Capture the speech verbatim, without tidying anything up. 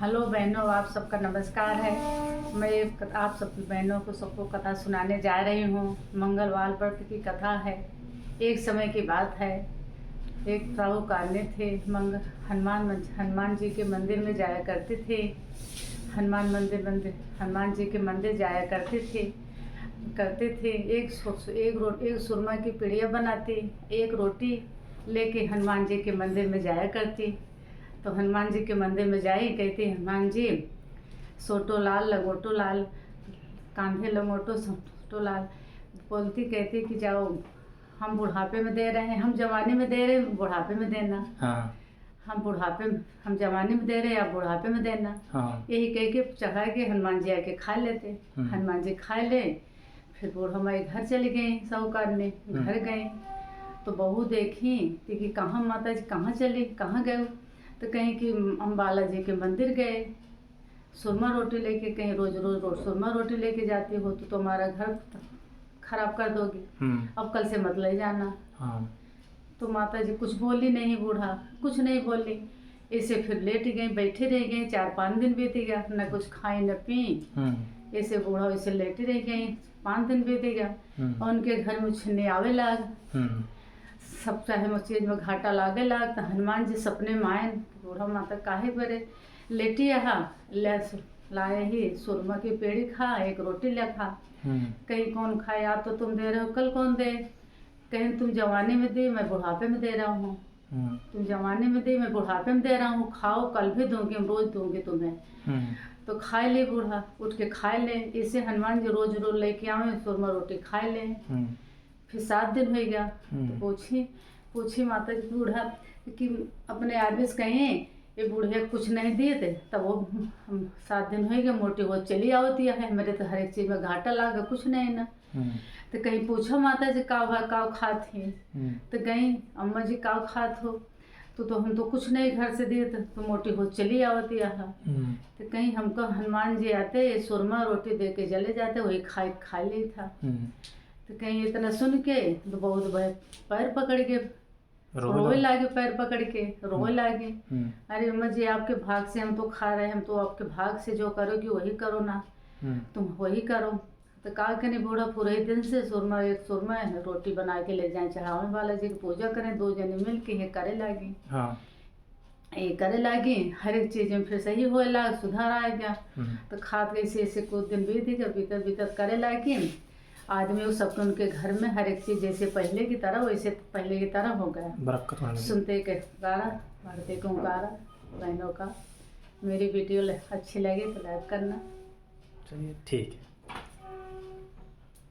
हेलो बहनों, आप सबका नमस्कार है। मैं एक कथ-, आप सब बहनों को, सबको कथा सुनाने जा रही हूँ। मंगलवार व्रत की कथा है। एक समय की बात है, एक साहूकारने थे, मंग-, हनुमान मंच-, हनुमान जी के मंदिर में जाया करते थे। हनुमान मंदिर, मंदिर, हनुमान जी के मंदिर जाया करते थे, करते थे। एक सु-, एक रो-, एक सुरमा की पिड़िया बनाती, एक रोटी लेके हनुमान जी के मंदिर में जाया करती। तो हनुमान जी के मंदिर में जाई, कहती, "हनुमान जी, सोटो लाल, लंगोटो लाल, कांधे लंगोटो, सोटो लाल।" बोलती, कहती कि, "जाओ, हम बुढ़ापे में दे रहे हैं, हम जवानी में दे रहे हैं, बुढ़ापे में देना। हाँ। हम बुढ़ापे में, हम जवानी में दे रहे हैं, आप बुढ़ापे में देना।" हाँ। यही कह के चढ़ा के हनुमान जी आके खा लेते। हम्म। हनुमान जी खा ले, फिर बूढ़ा माई घर चली गई, साहूकारने हम्म। घर गई, तो बहू देखी, देखी, "कहाँ माता जी, कहाँ चली, कहाँ गए?" तो कहीं कि हम बालाजी के मंदिर गए, सुरमा रोटी लेके, कहीं रोज रोज रोज सुरमा रोटी लेके जाती हो तो तुम्हारा घर खराब कर दोगी, हम्म। अब कल से मत ले जाना। हाँ। तो माता जी कुछ बोली नहीं, बूढ़ा कुछ नहीं बोली। ऐसे फिर लेट गई, बैठी रह गई, चार पाँच दिन बीत गया, न कुछ खाई न पी। हम्म। ऐसे बूढ़ा ऐसे लेटी रह गई, पाँच दिन बीत गया। हम्म। और उनके घर में छीने आवे लाग। हम्म। सब चाहे वो चीज में घाटा लागे लाग, तो हनुमान जी सपने में आए, बूढ़ा माता काहे बरे लेटी अहा, ले सु-, लाए ही सुरमा की पेड़ी खा, एक रोटी ले खा। हम्म। कहीं, "कौन खाए, आज तो तुम दे रहे हो, कल कौन दे?" कहीं, "तुम जवानी में दी, मैं बुढ़ापे में दे रहा हूँ।" हम्म। "तुम जवानी में दी, मैं बुढ़ापे में दे रहा हूँ, खाओ, कल भी दूंगी, हम रोज दूंगी तुम्हें।" हम्म। तो खाए ले बूढ़ा, उठ के खाए ले। इसे हनुमान जी रोज रोज लेके आवे, सुरमा रोटी खाए ले। हम्म। फिर सात दिन हो गया, हम्म। तो पूछी, पूछी माता जी बूढ़ा कि अपने आदमी से कहीं, "ये बूढ़े कुछ नहीं दिए थे?" तब वो, "हम सात दिन हो गया, मोटी हो चली आवती है, मेरे तो हर एक चीज में घाटा लाग, कुछ नहीं ना।" हम्म। तो कहीं पूछो माता जी का भा, का खात ही? हम्म। तो कहीं, "अम्मा जी का खात हो?" तो, तो हम तो कुछ नहीं घर से दिए थे, तो मोटी हो चली आवती है। हम्म। तो कहीं हमको हनुमान जी आते, ये सुरमा रोटी दे के चले जाते, वही खाए, खा ली था। हम्म। तो कहीं इतना सुन के तो बहुत भय-, पैर पकड़ के रोवे रोवे लागे। लागे, पैर पकड़ के रोवे हम्म। लागे। हम्म। "अरे अम्मा जी, आपके भाग से हम तो खा रहे, हम तो आपके भाग से जो करोगी वही करो ना, हम्म। तुम वही करो।" तो का करी बूढ़ा, पूरे दिन से सुरमा, एक सुरमा है, रोटी बना के ले जाए चढ़ावे बालाजी की, पूजा करें, दो जने मिल के ये करे लागी। हाँ। ये करे लागी, हर एक चीज में फिर सही होए लाग, सुधार आ गया। हम्म। तो खात कैसे ऐसे कुछ दिन बीत गया, बीतत बीतत करे लागी। आदमी वो सब उनके घर में हर एक चीज जैसे पहले की तरह, वैसे पहले की तरह हो गया। बरकत होने लगी। सुनते के पुकारा, बढ़ते के पुकारा, बहनों का। मेरी वीडियो ले-, अच्छी लगे तो like करना। चलिए, ठीक है।